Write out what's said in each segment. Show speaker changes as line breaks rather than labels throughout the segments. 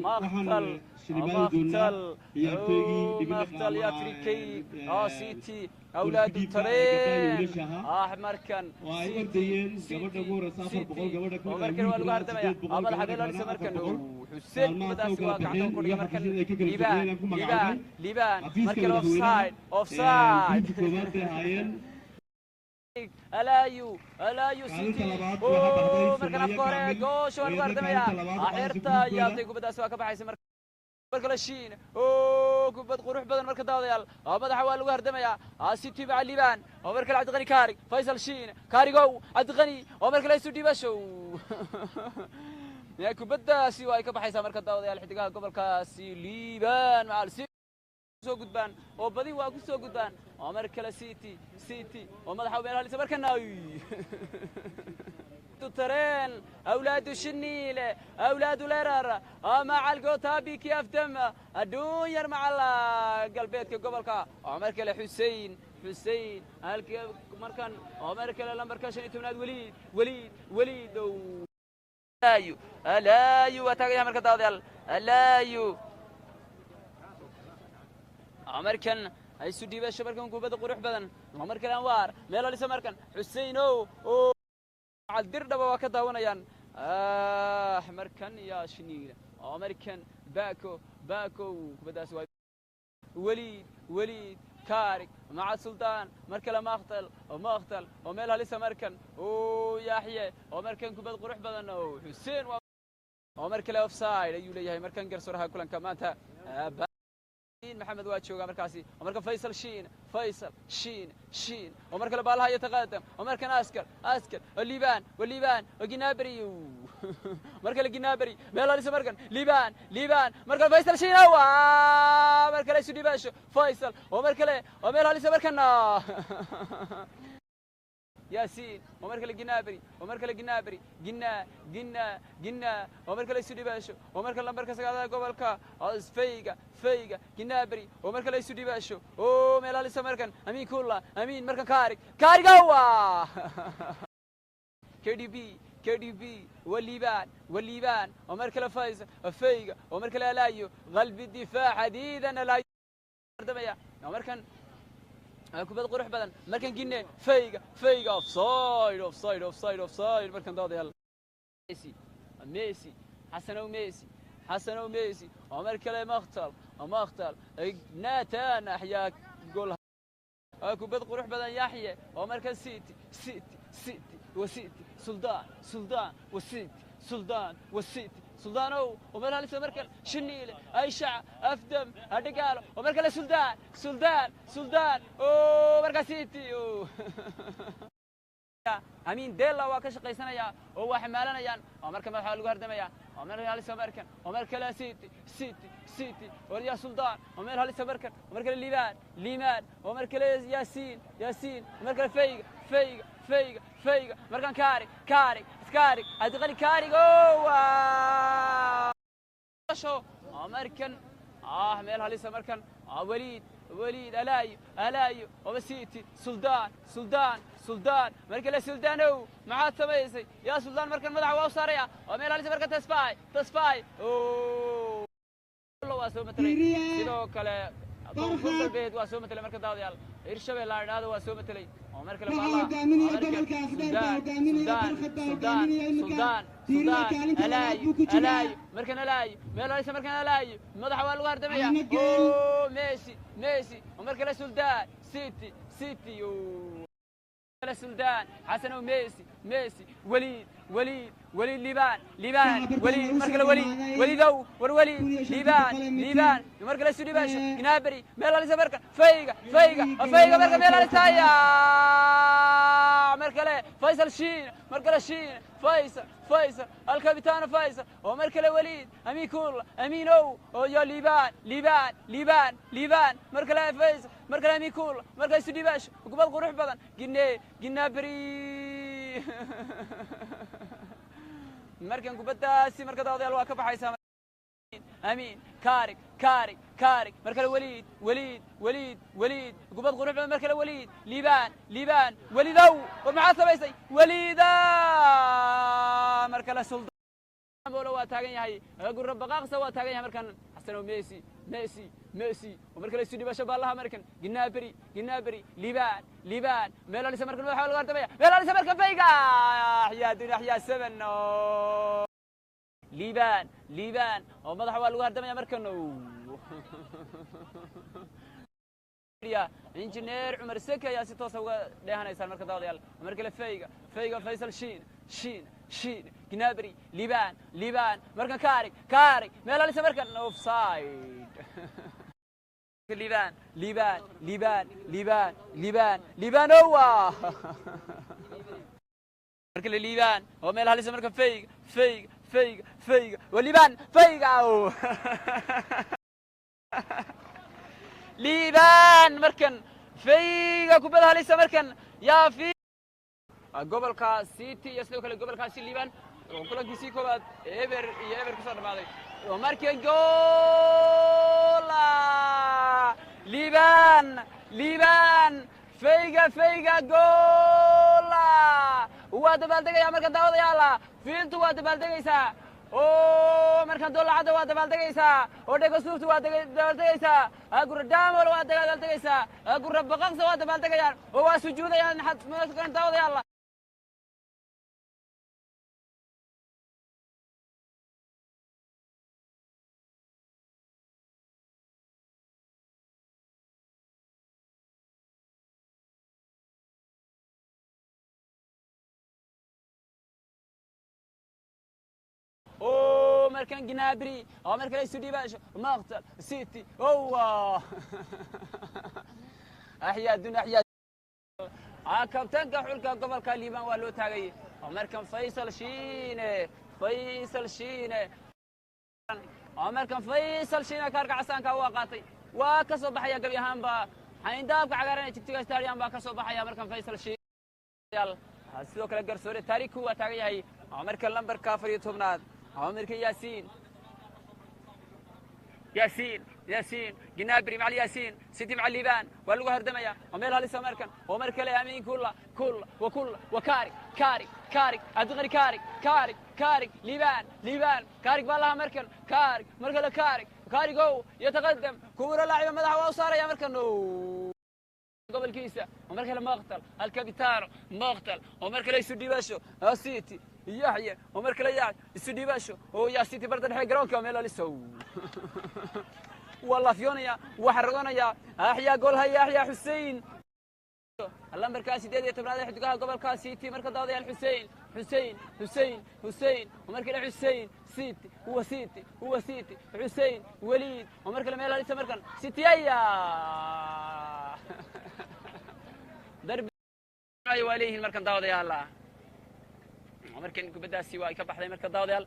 Waxaan
Maqtal
shilimaadi doonaa
Maqtal
ciyaartooygii dhibilaqa
Maqtal
ama
ya Afrikay City awlaadu
golkiiba ee gabdhaha iyo
tareen
wiilasha ahaa
markan
oo ay
City
ordayeen
City
gabadha ugu horeysa 400,
City
gabadha ku
oo markan waa lagu
wiilkuna
hardamaya
800,
madaxa
gabadha
meel halisa
kalena
markan
400.
Xuseen
Kaalmaha
kubadaasi
soo
waa
kala
gacanta
baxeen
ku
iyo
dhigay markan
xafiisyada ay ka kala
Liibaan
socdeen aan ku
Liibaan
magacaabay
Liibaan
xafiiska
markan
madaxweynaha.
Offside, offside.
Gruubka koowaad bay ahaayeen.
Alaayu, Alaayu
Kaalinta
City
labaad waxaa baxday
markan
Sumaya
afka hore
Kaamil
goosha waa
oo
lagu
iyadna
hardamaya
kaalinta labaad u qaadaysa
xirta
gruubkooda.
Yaabtay, kubadaasi waa ka baxaysa marka kale Shiin kubad qurux badan marka daawadayaal madaxa waa lagu hardamaya City maca Liibaan oo mar kale Cabdiqani Kaarig, Faysal Shiin Kaarigow, Cabdiqani oo mar kale isu dhiibasho ya kubaddaasi waa ay ka baxaysaa marka daawadayaal. Xidigaha gobolkaasi Liibaan macal soo gudbaan oo badi waa ku soo gudbaan oo mar kale City, City oo madaxa meel halisa markana tareen awlaadu shiniile, awlaadu lerar macal gotaabiki afdam adduunyar macal galbeedka gobolka oo mar kale Xusein, Xusein halkii markan oo mar kale lambarka 15aad, Weliid, Weliid, Weliid ow Alaayu, Alaayu waa taagaya marka daawadayaal. Alaayu markan isu dhiibasho markan kubadda qurux badan oo mar kale Anwaar meel halisa markan Xusein ow oo dirdhaba waa ka daawanayaan markan ya Shiniila oo markan Bako, Bako kubaddaasi waa Weliid, Weliid Kaarig maca Suldaan, mar kale Maqtal, Maqtal oo meel halisa markan Yaxye oo markan kubad qurux badan oo Xuseen waa oo mar kale offside ayuu leeyahay markan garsooraha kulanka maanta Maxamed waa joogaa markaasi oo marka Faysal Shiin, Faysal Shiin, Shiin oo mar kale baalaha yataqadam oo markan Askar, Askar oo Liibaan oo Liibaan oo Ginabri, mar kale Ginabri meel halisa markan Liibaan, Liibaan mar kale Faysal Shiin waa mar kale isu dhibaasho Faysal oo mar kale oo meel halisa markan Yaasiin oo mar kale Ginabri oo mar kale Ginabri, Gina, Gina, Gina oo mar kale isu dhibaasho oo marka lambarka 9aad gobolka Fayga, Fayga Ginabri oo mar kale isu dhibaasho oo meel halisa markan Amiin Kulla, Amiin markan Kaarig, Kaarigawa KDB, KDB waliibaan, waliibaan oo mar kale Faysal Fayga oo mar kale Alaayo qalbi difaac xadiidan Alaayo damaya oo markan kubad qurux badan markan Gine Fayga, Fayga, offside, offside, offside, offside markan daawadayaal. Messi, Messi, Xasanow Messi, Xasanow Messi oo mar kale Maqtal, Maqtal Nathan axyaa gool kubad qurux badan Yaxye oo markan City, City, City wa City, Suldaan, Suldaan wa City, Suldaan wa City, Suldaanow oo meel halisa markan Shiniile Ayshac Afdam Adhigaalo oo mar kale Suldaan, Suldaan, Suldaan oo markaa City. Amiin Della waa ka shaqaysanaya oo waa xamaalanayaan oo marka madaxa lagu hardamaya oo meel halisa markan oo mar kale City, City, City oo ya Suldaan oo meel halisa markan oo mar kale Liibaan, Liimaan oo mar kale Yaasiin, Yaasiin oo mar kale Fayga, Fayga, Fayga, Fayga markan Kaarig, Kaarig, Kaarig, Cabdiqani Kaarig oo markan meel halisa markan Waliid, Waliid Alaayo, Alaayo oo City, Suldaan, Suldaan, Suldaan mar kale Suldaanow maxaad samaysay yaa Suldaan markan madaxa waa u saaraya oo meel halisa markan Tasfaay, Tasfaay waa soo matelay sidoo kale Koonfur Galbeed waa soo matelay marka daawadayaal Hirshabelle la idhaahdo waa soo matelay oo mar kale
Waxaa hogaaminaya gobolka Afdheer baa hogaaminaya, Barkhad baa
Suldaan,
hogaaminaya iminka.
Suldaan,
Tiiriya
Suldaan
kaalinta labaad
Alaayo
buu ku jiraa.
Alaayo markan Alaayo meel halisa markan Alaayo madaxa waa lagu hardamaya
Caano geel.
Messi, Messi oo mar kale Suldaan, City, City kale Suldaan, Xasanow Messi, Messi, Waliid, Waliid, Waliid, Liibaan, Liibaan,
Shacabka
Waliid
lagu
mar kale
soo
Waliid
dhamaaday.
Waliidow war Waliid
1500
Liibaan
mitir.
Liibaan mar kale isu dhibaasho Gnabry meel halisa markan Fayga, Fayga, Fayga marka meel halisaya mar kale Faysal Shiin mar kale Shiin, Faysal, Faysal alkabitaano Faysal oo mar kale Waliid, Amiin Kuul, Amiinow oo yo Liibaan, Liibaan, Liibaan, Liibaan mar kale Faysal mar kale Amiin Kuul mar kale isu dhibaasho kubad qurux badan Gine Gnabry markan kubaddaasi marka daawadayaal waa ka baxaysaa. Amiin Kaarig, Kaarig, Kaarig mar kale Waliid, Waliid, Waliid, Waliid kubad qurux badan mar kale Waliid, Liibaan, Liibaan, Waliidow war maxaad samaysay Waliida mar kale Suldaan. Molo waa taagan yahay, Gurra Baqaaqsa waa taagan yahay. Markan Xasanow, Messi, Messi, Messi oo markale isu dhibasho baallaha. Markan Gnabry, Gnabry, Liban, Liban, meel alisa. Markan madaxa laga hortamaya, meel alisa. Markan Fayga, axyaa dunya, axyaa seven. Liban, Liban oo madaxa waa lagu hardamaya. Markan Injineer Cumar Seke ayaa si toosa uga dheehanaysaan marka, daawadayaal. Mar kale Fayga, Fayga, Faysal Shiin, Shiin, Shiin, Gnabry, Liban, Liban. Markan Karig, Karig, meel alisa. Markan offside. Liban, Liban, Liban, Liban, Liban, Liban owa. Markale Liban oo meel halisa. Marka Fayga, Fayga, Fayga, Fayga waa Liban, Fayga o Liban. Markan Fayga kubada halisa. Markan yaa fi gobolka City iyo sidoo kale gobolkaasi Liban oo kulankiisii koowaad 0-0 kusoo dhamaaday. Oo marka goola Liban, Liban, Fayga, Fayga, goola! Waa dabaaldegaya markan, daawadayaala. Fiiltu waa dabaaldegaysaa oo markan Doolacadda waa dabaaldegaysaa oo Dhegasuuftu waa dabaaldegaysaa, Gura Daamol waa dabaaldegaysaa, Gura Baqaqsa waa dabaaldegayaan oo waa sujuudayaan markan, daawadayaala. Oo markan Gnabry oo markale isu dhiibaasho, Maqtal City owa, axyaa dun axyaa. Kabtanka xulka gobolka Liibaan waa loo taagay. Oo markan Faysal Shiine, Faysal Shiine, oo markan Faysal Shiine kaarka casaanka waa qaatay, waa ka soo baxaya gebi ahaanba xayndaabka cagaaran ee Jigjiga Stadium baa ka soo baxaya markan Faysal Shiine. Sidoo kale garsoore Taariku waa taagan yahay. Oo marka lambarka 14aad, oo marka Yaasiin, Yaasiin, Yaasiin, Gnabry, macal Yaasiin, City macal Liibaan waa lagu hardamaya oo meel halisa. Markan oo mar kale Amiin Kulla, Kulla wa Kulla wa Kaarig, Kaarig, Kaarig, Cabdiqani Kaarig, Kaarig, Kaarig, Liibaan, Liibaan, Kaarig baa laha. Markan Kaarig, mar kale Kaarig, Kaarigow yataqadam kuura laaciba, madaxa waa u saaraya. Markan gobolkiisa oo mar kale Maqtal Alkabitano Maqtal oo mar kale isu dhiibasho City Yaxye oo mar kale Yaxye isu dhiibasho oo yaa City barta dhexe garoonka, meel alisow waa laafyoonaya, waa xaragoonaya. Axyaa gool haya, Axyaa Xussein, lambarkaa 18aad ee xidigaha gobolka City. Marka, daawadayaal, Xussein, Xussein, Xussein, Xussein oo mar kale Xussein, City huwa City huwa City, Xussein Waliid oo mar kale meel halisa. Markan City aya darbi waa leeyihiin. Markan, daawadayaal, markan kubaddaasi waa ay ka baxday. Marka, daawadayaal,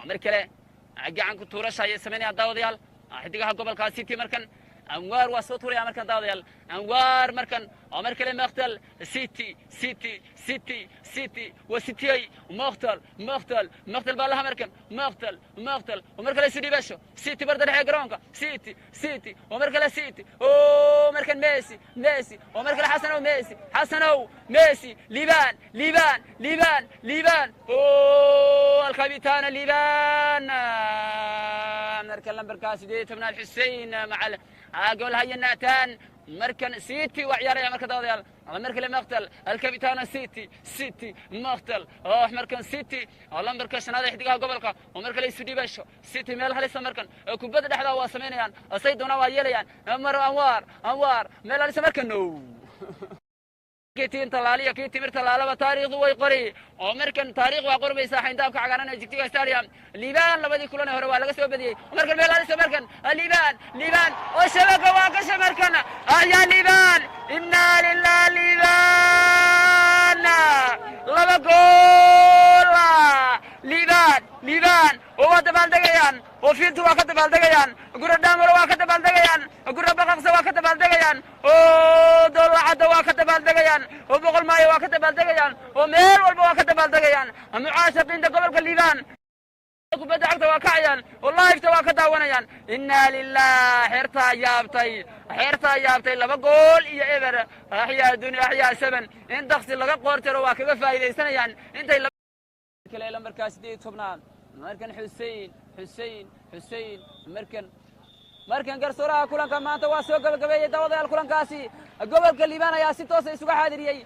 mar kale gacan ku tuurasha ayay samaynayaan, daawadayaal, xidigaha gobolka City. Markan Anwaar waa soo tuuraya. Markan, daawadayaal, Anwaar markan oo mar kale Maqtal City, City, City, City waa City, Maqtal, Maqtal, Maqtal baa laha. Markan Maqtal, Maqtal oo mar kale isu dhiibasho City barda dhexe garoonka, City, City oo mar kale City oo markan Messi, Messi oo mar kale Xasanow, Messi, Xasanow, Messi, Liban, Liban, Liban, Liban oo alkabitana Liban. Markan lambarka 18aad Xussein macal gool haya Natan. Markan City waa ciyaaraya. Marka, daawadayaal, mar kale Maqtal Alkabitana City, City, Maqtal oo markan City oo lambarka shanaad ee xidigaha gobolka oo mar kale isu dhiibasho City, meel halisa. Markan kubadda dhexda waa samaynayaan, say doonaan waa yeelayaan. Mar Anwaar, Anwaar, meel halisa. Markan no kii talaaliya kii timirta laalaba taariikhdu way qori oo markan taariikh waa qormaysaa xayndaabka cagaaran ee Jigjiga Stadium. Liibaan labadii kulan ee hore waa laga soo badiyey. Markan meel halisa. Markan Liibaan, Liibaan oo shabaka waa gasha. Markan ayaa Liibaan, inna lilah, Liibaan, laba gool! Liibaan, Liibaan oo waa dabaaldegayaan oo Fiintu waa ka dabaaldegayaan, Gura Dhaamolo waa ka dabaaldegayaan, Gura Baqaqsa waa ka dabaaldegayaan oo Doolacadda waa ka dabaaldegayaan oo Boqol Maayo waa ka dabaaldegayaan oo meel walba waa ka dabaaldegayaan. Mucaashaqiinta gobolka Liibaan kubadda cagta waa kacayaan oo live-ta waa ka daawanayaan. Inna lilah, xeertaa yaabtay, xeertaa yaabtay. 2-0. Axyaa dunya, axyaa seven in daksi laga qoortaro waa kaga faa'iidaysanayaan intay. Kale lambarkaa 18aad markan, Xuseen, Xuseen, Xuseen markan. Markan garsooraha kulanka maanta waa soo gabagabeeyey. Daawadayaal, kulankaasi gobolka Liibaan ayaa si toosa isuga xaadiriyey.